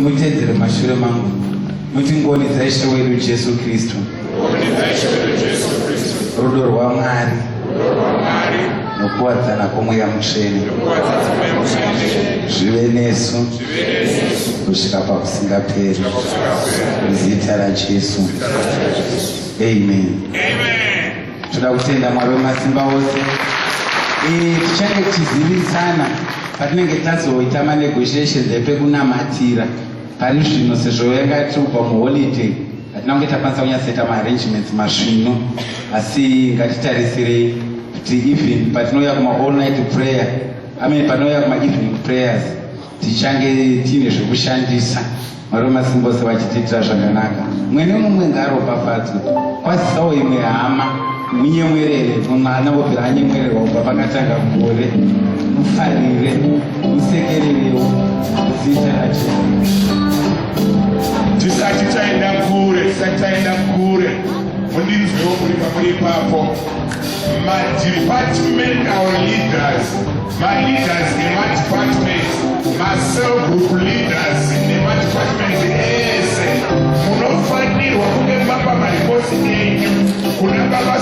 Mutedzere mashure mangu muti ngoni dzaIshe wedu Jesu Kristu, rudo rwaMwari nokuwadzana kwoMweya Mutsvene zvive nesu kusvika pakusingaperi. Muzita raJesu, amen. Toda kutenda Mwari wemasimba ose. Tichange tichizivisana patinenge tazoita manegotiations epekunamatira. Pari zvino, sezvo yanga tiri kubva muholiday, hatina kunge takwanisa kunyatsoita maarrangements masvino, asi ngatitarisirei kuti even patinouya kuma all night prayer, I mean, patinouya kuma evening prayers, tichange tiine zvekushandisa. Mwari wemasimba ose vachitiitira zvakanaka. Mumwe nemumwe ngaaropafadzwe. Kwazisawo imwe hama, munyemwerere. Mumwe haana kubvira anyemwererwa kubva pakatanga gore. Mufarire, musekererewo zita raJesu. Tisati taenda kure, tisati taenda kure, mundinzwewo muri pamuri ipapo. Madepartmental leaders, maleaders emadepartments, macell group leaders nemadepartment ese, munofanirwa kunge mapa maripoti enyu kuna baba.